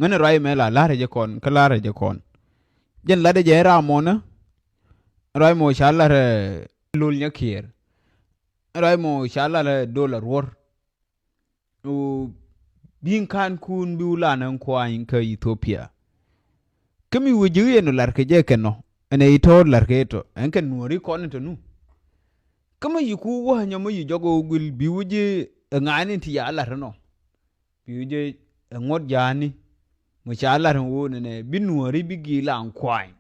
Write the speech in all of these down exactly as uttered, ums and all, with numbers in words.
Ŋän ruac mɛ la la̱rä jɛ kɔn kä la̱rä jɛ kɔn. Jɛn latdɛ jɛ ram mɔnä. Ruac mɔ ca la̱rä lol nyɛ kiɛɛr. Ruac mɔ ca la̱rä dol a ruɔr. Bi̱i̱ ka̱n kun bi wula̱n ɛn kuany kä Ethiopia. Kä mi wä ji̱ yɛn lar kɛ jɛ kɛn nɔ ɛn ɛ itɔɔr lar kɛ itɔ ɛn kɛ nuɔri kɔn itɔ nu. Kä mi yi ku wä nyɔ mi yi jɔk wä guil bi wä ji̱ ɛ ŋa̱a̱ni ti ya lar inɔ. Bi wä ji̱ ɛ ŋuɔt ja̱a̱ni. Mi ca lar in wä nɛnɛ bi nuɔri bi gi̱i̱ lan kuany.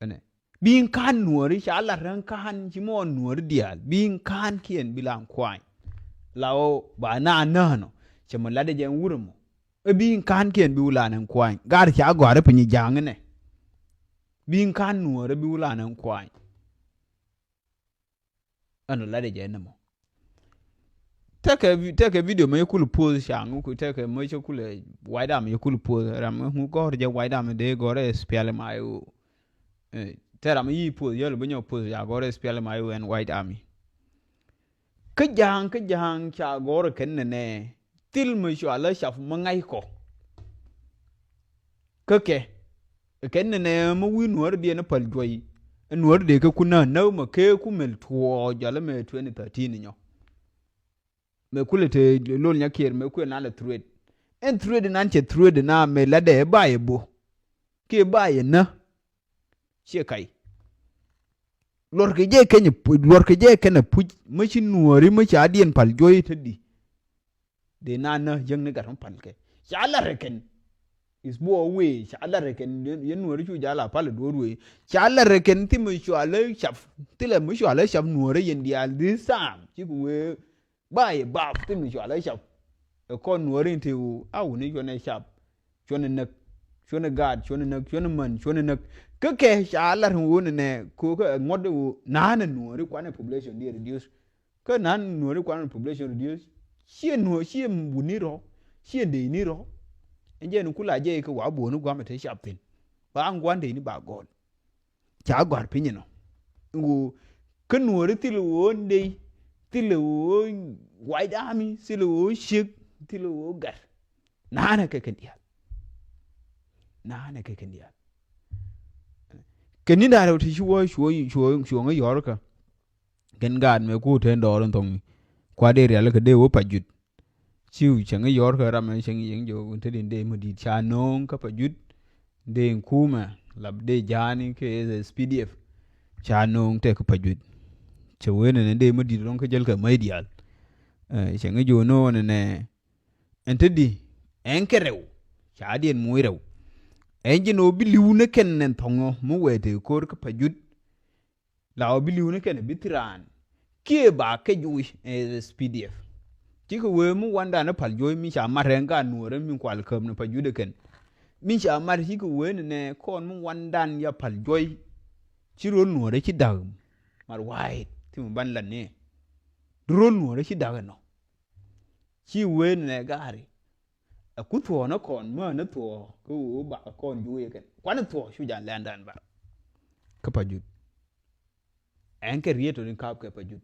Ɛnɛ bi̱i̱ ka̱n nuɔri ca lar in ka̱n ci mɔ nuɔri diaal bi̱i̱ ka̱n kiɛn bi lan kuany. La ɣöö ba na nään ɔ cɛ mi latdɛ jɛ ɛn wurɛ mɔ. Ɛ bi̱i̱ ka̱n kiɛn bi wula̱n ɛn kuany gar ca gɔ̱a̱rä piny ja̱a̱ŋ inɛ. Bi̱i̱ ka̱n nuɔri bi wula̱n ɛn kuany. Ɛn latdɛ jɛ ɛn mɔ. Tɛkɛ vi- tɛkɛ video mɛ kulɛ post ca̱ŋ ku tɛkɛ mɛ cɛ kulɛ White Army cɛ kulɛ post ram ŋu gɔr jɛ White Army dee gɔr ɛ spial ma yo. Tɛ ram yi post yɛl bi nyɔ post ya gɔr ɛ spial ma yo ɛn White Army. Kä ja̱a̱ŋ kä ja̱a̱ŋ ca gɔr kɛn nɛ nɛ thil mɛ cua lä cap mɛ ŋa̱c kɔ. Kä kɛ kɛn nɛ nɛ mɛ wi̱i̱ nuɔ̱ɔ̱r diɛn päl juɔy. Nuɔ̱ɔ̱r dee kɛ kun nä näk mɛ kee ku mɛl tuɔɔk jɔl mɛ twenty thirteen nyɔ. Mɛ kulɛ te lol nyɛ kiɛɛr mɛ kuɛ nalɛ threat. Ɛn threat nan cɛ threat na mɛ latdɛ ba yɛ bo kiɛ ba yɛ nä. Ciɛ kay. Luɔrkɛ jɛ kɛn luɔrkɛ jɛ kɛn a puc mɛ ci nuɔ̱ɔ̱ri mɛ ca diɛn pal juɔy te di. Dee na nä jäŋni gat mɛ pal kɛ ca lat rɛ kɛn. Is buɔ wee ca lat rɛ kɛn yɛn nuɔ̱ɔ̱ri cu jal a pal duɔ̱ɔ̱r wee ca lat rɛ kɛn thimɛ cua lä cap. Thilɛ mɛ cua lä cap nuɔ̱ɔ̱rä yɛn diaal this time cik wee. Ba yɛ bap thimɛ cua lä cap. Ɛ kɔn nuɔ̱ɔ̱ri ti wu a wuni cuɔnɛ cap. Cuɔnɛ näk. Cuɔnɛ gaat cuɔnɛ näk cuɔnɛ män cuɔnɛ näk. Kä kɛ ca lat wuni nɛ kokä ɛ ŋuɔ̱t wu na̱a̱nɛ nuɔ̱ɔ̱ri kuanɛ population di reduce. Kä na̱a̱n nuɔ̱ɔ̱ri kuanɛ population reduce. Ciɛ nuɔ̱ɔ̱r ciɛ wuni rɔ. Ciɛ dee ni rɔ. Ɛn jɛ ni kula jɛ kɛ wa buɔ̱ni guamɛ te cap thin. Ba ŋuan dee ni ba gɔl. Ca gɔ̱a̱r piny inɔ. Ŋu kä nuɔ̱ɔ̱ri thil ɣöö ndey thil ɣöö White Army thil ɣöö ciek thil ɣöö gɛr. Naanɛ kɛ kɛn diaal. Naanɛ kɛ kɛn diaal. Kɛ ni da̱rɛ ti cuɔ cuɔ cuɔ cuɔ ŋä yɔrkä. Kɛn gaat mɛ ku ten dɔɔr in thɔŋ mi kua dee rial kä dee wä pa jut. Ciw cäŋ i̱ yɔr kä ram ɛn cäŋ i̱ yɛŋ jɛ wä te din dee mi di̱i̱t ca nööŋ kä pa jut. Dee in kumɛ lap dee ja̱a̱ni kɛ S P D F. Ca nööŋ tɛ kä pa jut. Cɛ wen ɛn dee mi di̱i̱t rɔŋ kä jäl kɛ mäc diaal. Cäŋ i̱ jɛ wä nööŋ ɛn ɛn ɛn te di ɛn kɛ rɛw. Ca diɛn muc rɛw. Ɛn jɛ nööŋ bi li̱w ni kɛn ɛn thɔŋɔ mi wɛɛ te ko̱r kä pa jut. La ɔ bi li̱w ni kɛn bi thi raan kiɛ ba kɛ juuc ɛ S P D F. Cikɛ wee mi wandan ɛ pal juɔ̱c mi ca mat rɛn gaat nuɔɔrɛ mi kual käp ni pa jut ɛ kɛn. Mi ca mat cikɛ wee ni nɛ kɔn mi wandan ya pal juɔ̱c. Ci rol nuɔɔrɛ ci da̱k mat wa̱a̱ it thi mi ban lat ni. Rol nuɔɔrɛ ci da̱k ɛnɔ. Ci wee ni nɛ gaari. Ɛ ku thuɔ̱ɔ̱n ɛ kɔn mään ɛ thuɔ̱ɔ̱ kä ɣöö ba kɔn juuc ɛ kɛn kuan ɛ thuɔ̱ɔ̱ cu ja̱ lɛndan ba. Kä pa jut. Ɛn kɛ riet tɔ̱ ni ka̱p kɛ pa jut.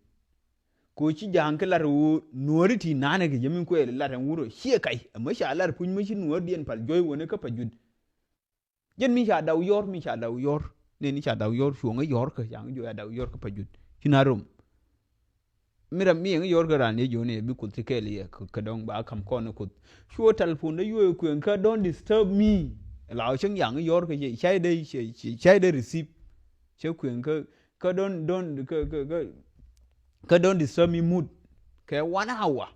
Ko ci ja̱a̱ŋ kä lat ɣöö nuɔ̱ɔ̱ri ti na̱a̱nɛ kɛ jɛ min kuɛɛl lat ɛn wurɔ ciɛ kac ɛmɛ ca lat puc mi ci nuɔ̱ɔ̱r diɛn pal juɔ̱c wänɛ kä pa jut. Jɛn mi ca daw yɔr mi ca daw yɔr nɛn ni ca daw yɔr cuɔ̱ŋ ɛ yɔr kä ca ŋä juɔ̱c a daw yɔr kä pa jut. Ci na rom. Mi ram mi yɛŋ yɔr kä ran yɛ jiɔni yɛ bi kuth ti kɛɛl yɛ kä dɔŋ ba kam kɔn kuth. Cuɔ telephone dä yuɔy kueŋ kä don't disturb me. La cäŋ yaŋ yɔr kä cɛ cay dee cɛ cay dee receive. Cɛ kueŋ kä kä don't don't kä kä kä kä don't disturb me mood. Kɛ one hour.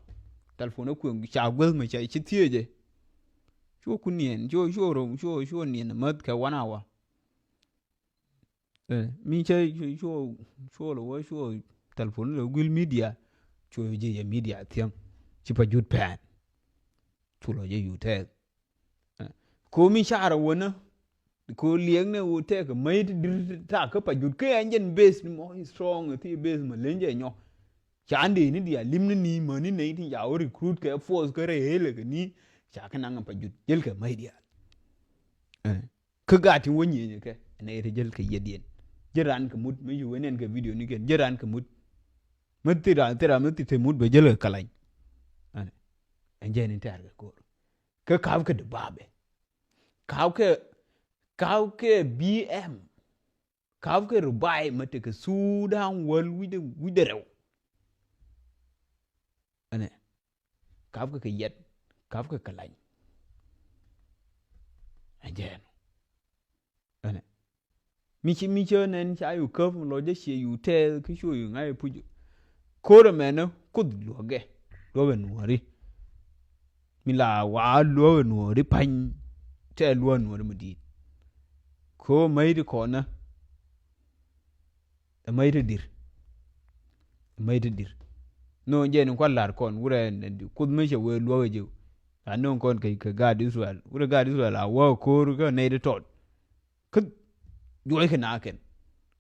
Telephone dä kueŋ ca gueth mɛ cɛ ci thiecɛ. Cuɔ ku niɛn cuɔ cuɔ rom cuɔ cuɔ niɛn mäth kɛ one hour. Mi cä cuɔ cuɔ lɔ wä cuɔ telephone lɔ guil media. Cuɔ jɛ yɛ media thiäŋ ci pa jut pɛn. Cu lɔ jɛ yu tɛth. Ko mi car wänä ko liɛŋ ni wä tɛk mäc ti dir ta kä pa jut kä ɛn jɛn base ni mɔ strong ti base ma leny jɛ nyɔ. Ca ndee ni dia lim ni ni mäni nɛy tin ca wä recruit kɛ force kä rɛy helɛ kɛ ni. Ca kä naŋ pa jut jel kɛ mäc diaal. Kä gaat tin wä nyieenyɛ kɛ ɛn ɛ ti jäl kɛ yiɛtdiɛn. Jɛ ran kɛ mut mi ci wen ɛn kɛ video ni kɛn jɛ ran kɛ mut. Mi thit ran thit ran mi thit te mut bɛ jäl kɛ kɛ lany. Ɛn jɛ ni tɛɛr kɛ ko̱r. Kä ka̱pkɛ dubabɛ. Ka̱pkɛ, ka̱pkɛ B M. Ka̱pkɛ rubai mɛ tekɛ Sudan wäl wi̱cdɛ, wi̱cdɛ rɛw. Ɛnɛ. Ka̱pkɛ kɛ yɛt. Ka̱pkɛ kɛ lany. Ɛ jɛn. Ɛnɛ. Mi ci, mi cä nɛn ca yu käp mi lɔ jɛ ciɛ yu tɛth kä cu yu ŋa̱c puc. Ko̱r ɛmɛnɛ Kuoth luɔkɛ, luɔkɛ nuɔ̱ɔ̱ri. Mi la wa luɔ̱k ɛ nuɔ̱ɔ̱ri pa̱ny, tɛ luɔ̱k ɛ nuɔ̱ɔ̱ri mi di̱i̱t. Ko mäc ti kɔnä. Ɛ mäc ti di̱r. Ɛ mäc ti di̱r. No̱o̱ŋ jɛn in kua̱r la̱r kɔn wurɛ nɛ di Kuoth mi cɛ wee luɔ̱k ɛ ji̱. A no̱o̱ŋ kɔn kɛ, kɛ gaat Israel. Wurɛ gaat Israel a wä ko̱r kä nɛy ti tɔt. Kä juɔc kɛ na kɛn.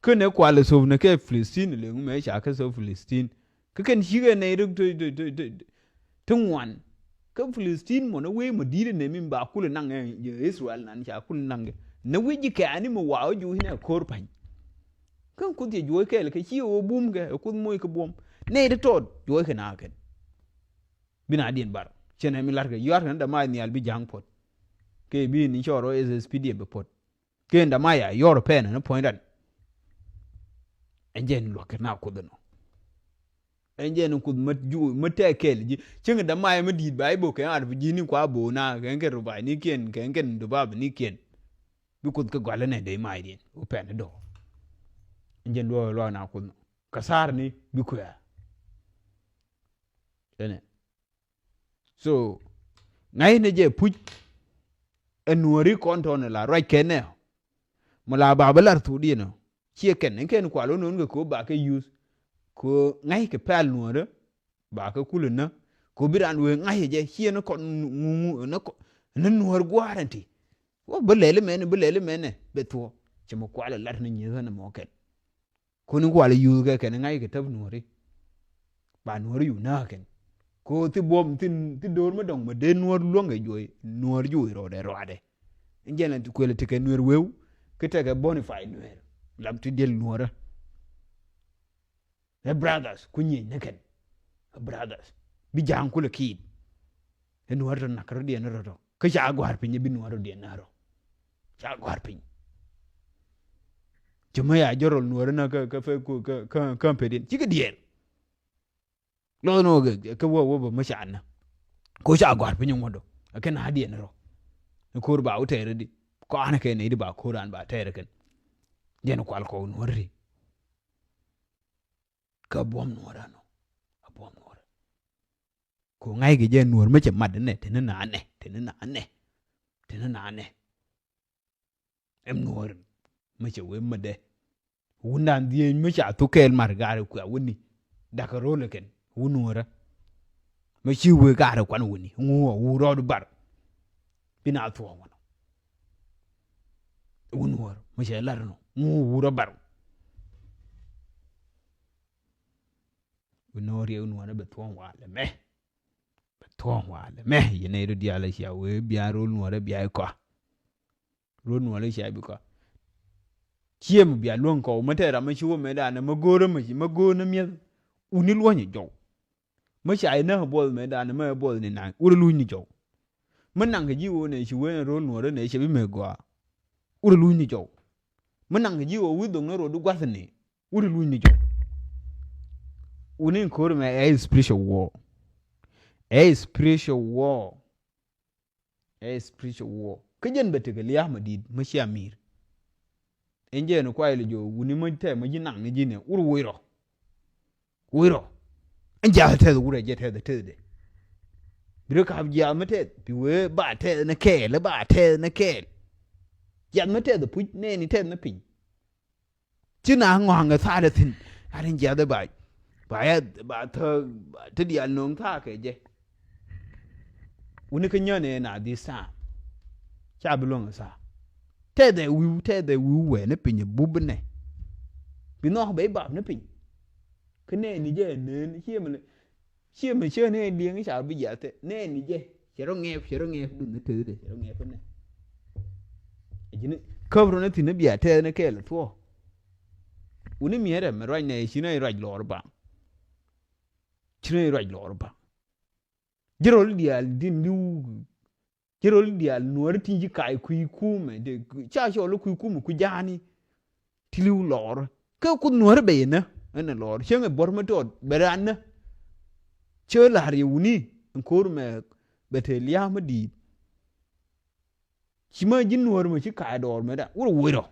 Kä nɛ kual ɛ thop nɛ kɛ Filistin lɛ ŋu mɛ ca kɛ thop Filistin. Kä kɛn cikɛ nɛy ti, ti, ti, ti, ti, ti ŋuan. Kä Filistin mɔ ni wee mɔ di̱i̱t nɛ mi ba kulɛ naŋ ɛ Israel nan ca kulɛ naŋ kɛ. Nɛ wee ji̱ kɛ ani mɔ wa wä juɔc nɛ ko̱r pa̱ny. Kä Kuoth cɛ juɔc kɛɛl kɛ ci wä bum kɛ, ɛ Kuoth moc kɛ buɔ̱m. Nɛy ti tɔt juɔc kɛ na kɛn. Bi na diɛn bar. Cɛ nɛ mi lar kɛ yuar kɛ ni dama nhial bi ja̱ŋ puɔt. Kɛ bi ni cɔɔr wä S S P D F bi puɔt. Kɛ dama ya yɔr pɛn ni puɔ̱ny ran. Ɛn jɛn luɔk kɛ na Kuoth nɔ. Ɛn jɛn Kuoth mä ju, mä tɛk kɛɛl ji̱. Cieŋ dama ya mä di̱i̱t ba i̱ bok kɛ ar bi ji̱ ni kua bo na kɛ kɛ rubai ni kiɛn, kɛ kɛ dubab ni kiɛn. Bi Kuoth kɛ gɔalä nɛ dee mac diɛn. Wä pɛn dɔɔ. Ɛn jɛn luɔk, luɔk na Kuoth nɔ. Kɛ thar ni bi kuɛ. Ɛnɛ. So, ŋa̱cnɛ jɛ puc ɛ nuɔ̱ɔ̱ri kɔn tɔ̱nɛ la ruac kɛn nɛ. Mɔ la ba bä lar thokdiɛn ɔ. Ciɛ kɛn, ɛn kɛn kual wä no̱o̱n kɛ ko̱ ba kɛ yuth. Ko̱ ŋa̱c kɛ pɛl nuɔ̱ɔ̱rä. Ba kɛ kulɛ nä. Ko̱ bi raan wee ŋa̱c jɛ. Ciɛ ni kɔn ŋu, ŋu, ni kɔn, ni nuɔ̱ɔ̱r gua̱a̱r ɛn ti. Wä bä lɛli mɛnɛ, bä lɛli mɛnɛ. Bɛ thuɔ̱. Cɛ mɔ kual ɛ lar ni nyieth ɣän ɛmɔ kɛn. Kuni kual yuth kɛ kɛn ŋa̱c kɛ täp nuɔ̱ri. Ba nuɔ̱ri yu nääk kɛn. Ko thi buɔm thi, thi do̱r mi dɔ̱ŋ mi dee nuɔ̱r luäŋ kɛ juɔy, nuɔ̱r juɔy rɔɔdɛ rɔadɛ. In jɛn la ti kuël tekɛ nuɛr weu, ki tekɛ bonify nuɛr. Lam ti diɛl nuɔ̱rä. Ɛ brothers, ku nyieny ni kɛn. Ɛ brothers. Bi ja̱a̱ŋ kulɛ kiit. Ɛ nuɔ̱r tɔ nak rɔ̱diɛn rɔ̱ tɔ. Kä ca gua̱a̱r piny bi nuɔ̱ɔ̱r rɔ̱diɛn na rɔ. Ca gua̱a̱r piny. Cɛ mä ya jɔrɔl nuɔ̱ɔ̱r na kä, kä, kä, kä, kä, kä pediɛn. Cikɛ diɛɛr. Lɔth ni wä kɛ, kɛ wä, wä bä mä ca na. Ko ca gua̱a̱r piny ŋuɔ̱t dɔ. Ɛ kɛn a diɛn rɔ. Ni ko̱r ba wä tɛɛr di. Kɔn kɛ nɛy di ba ko̱r an ba tɛɛr kɛn. Jɛn kual kɔw nuɔ̱ɔ̱r ri. Kä buɔ̱m nuɔ̱ɔ̱r anɔ. A buɔ̱m nuɔ̱ɔ̱r. Ko ŋa̱c kɛ jɛ nuɔ̱ɔ̱r mä cɛ mat nɛ, te ni na nɛ, te ni na nɛ, te ni na nɛ. Ɛm nuɔ̱ɔ̱r mä cɛ wee mädɛ. Wundan dhieny mä ca thuk kɛɛl mar gaari kuɛ wuni. Dakɛ ro̱l kɛn wun nuɔ̱ɔ̱rä. Mä ci wee gaari kuan wuni ŋu wä wu rɔɔd bar. Bi na thuɔ̱ɔ̱ŋ wänɔ. Wun nuɔ̱ɔ̱r mä cɛ lar nɔ ŋu wä wu rɔɔd bar. Bi no̱o̱ŋ riɛk nuɔ̱ɔ̱nä bɛ thuɔ̱ɔ̱ŋ walɛ mɛ. Bɛ thuɔ̱ɔ̱ŋ walɛ mɛ. Yɛn nɛy rɔ diaal a cia wee bia ro̱l nuɔ̱ɔ̱rä bia ikɔa. Ro̱l nuɔ̱ɔ̱rä cia bi kɔa. Ciɛ mi bia luäŋ kɔw mä tɛɛr ram mä ci wä mɛ danɛ mä go̱o̱rä mä ci mä go̱o̱rä mi̱eth. Wuni luɔ̱nyɛ jɔw. Mä ca inä buɔth mɛ danɛ mä buɔth ni naŋ wurɛ luny ni jɔw. Mä naŋ kɛ ji̱ wä nɛ ci wee nɛ ro̱l nuɔ̱ɔ̱rä nɛ cɛ bi mɛ gɔaa. Wurɛ luny ni jɔw. Mä naŋ kɛ ji̱ wä wi̱i̱ dhoŋ nɛ ro̱du gua̱th ni. Wut i̱ luny ni jɔw. Wuni in ko̱r mɛ ɛ spiritual war. Ɛ spiritual war. Ɛ spiritual war. Kä jɛn bɛ tekɛ lia̱a̱ ma di̱i̱t mä cia mi̱i̱r. Ɛn jɛn kuay lɛ jɔw wuni mä tɛmɛ ji̱ naŋ ni ji̱ nɛ wut i̱ woc rɔ. Woc rɔ. Ɛn jiath tɛth wut ɛ jɛ tɛth tɛth dɛ. Bi rɛ kap jiath mä tɛth bi wee ba tɛth ni kɛɛl ba tɛth ni kɛɛl. Jiath mä tɛth puc nɛɛni tɛth ni piny. Ci na ŋɔaŋɛ thaatdɛ thi̱n a rin jiath ba ba ya ba thä ti diaal no̱o̱ŋ thaak kɛ jɛ. Wuni kä nyänɛ na this time. Ca bi luäŋ thaak tɛthɛ wi̱i̱ tɛthɛ wi̱i̱ wɛɛ ni piny bup bi nɛ. Bi nhɔk bɛ i̱ bap ni piny. Kä nɛɛni jɛ neen ciɛ mi Ciɛ mi cä nɛ liɛŋ ca bi jiath tɛ nɛ ni jɛ cɛ rɔ ŋɛp cɛ rɔ ŋɛp dun ni tëëdɛ cɛ rɔ ŋɛp nɛ. Ji̱n käp rɔ ni thi̱n ni bia tɛth ni kɛɛl thuɔ. Wuni miɛrɛ mi ruac nɛ ci nɛ ruac lɔɔr ba. Ci nɛ ruac lɔɔr ba. Ji̱ rɔl diaal din li̱w. Ci rol diaal nuɔ̱ɔ̱ri tin ci kac kui̱ kumɛ. Ca cɔl kui̱ kumɛ ku ja̱a̱ni. Ti li̱w lɔɔr. Kä Kuoth nuɔ̱ɔ̱ri bɛ yɛ nä. Ɛn ɛ lɔɔr. Cieŋ ɛ buɔ̱r mi tɔɔt bɛ raan nä. Cä la̱r yɛ wuni. Ɛn ko̱r mɛ bɛ te lia̱a̱ mi di̱i̱t. Ci ma ji̱n nuɔ̱ɔ̱ri mɛ ci kac dɔɔr mɛ da. Wur woc rɔ.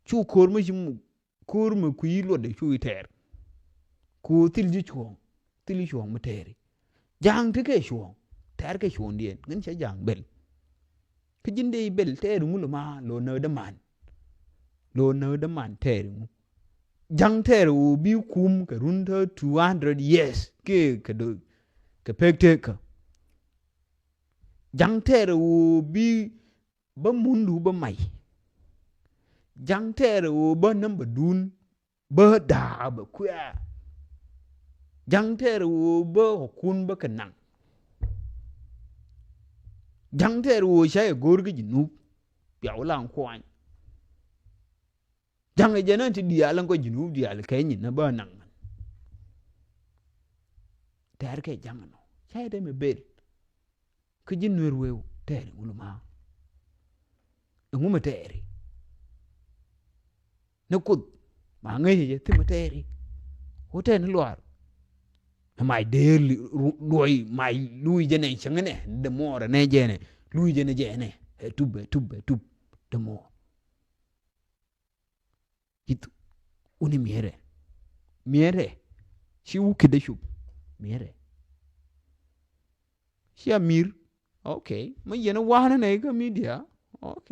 Cu ko̱r mi ci muk. Ko̱r mi kui̱ luɔtdɛ cu i̱ tɛɛr. Ku thil ji̱ cuɔ̱ɔ̱ŋ. Thil ji̱ cuɔ̱ɔ̱ŋ mi tɛɛri. Ja̱a̱ŋ tekɛ cuɔ̱ɔ̱ŋ. Tɛɛrkɛ cuɔ̱ɔ̱ŋdiɛn. Ŋän cɛ ja̱a̱ŋ bɛl. Kä ji̱n dee i̱ bɛl tɛɛri ŋu lɛ ma lo̱ näk däman. Lo̱ näk däman tɛɛri ŋu. Ja̱a̱ŋ tɛɛri ɣöö bi kum kɛ run tä two hundred years. Kiɛ kɛ do̱ kɛ pek tekä. Ja̱a̱ŋ tɛɛri ɣöö bi bä mundu bä may. Ja̱ŋ tɛɛrɛ ɣöö bä nambä duun bä da̱a̱ bä kuɛ̈ɛ̈. Ja̱ŋ tɛɛrɛ ɣöö bä ɣɔ̱kun bä kɛ naŋ. Ja̱ŋ tɛɛrɛ ɣöö ca yɛ go̱o̱r kä Jinub. Bia wä laŋ kuany. Ja̱ŋ ɛ jɛn ɛn ti diaal ɛn kɔ Jinub diaal kɛ nyin na bä naŋ. Tɛɛr kɛ ja̱ŋ ɛnɔ ca yɛ dee mɛ bel. Kä ji̱ nuer weu tɛɛri ŋu luma. Ɛŋu mɛ tɛɛri. Ni Kuoth ma ŋäc jɛ thimɛ tɛɛri. Wä tɛɛni luaar. Ɛ mac dee luɔy mac luui jɛ nɛ cäŋ nɛ dee muɔɔrɛ nɛ jɛ nɛ luui jɛ nɛ jɛ nɛ ɛ tup ɛ tup ɛ tup dee muɔɔr. Yith wuni miɛrɛ. Miɛrɛ. Ci wukit dee cup. Miɛrɛ. Ci a mir. Ok. Ma yɛn wanɛ nɛ kä media. Ok.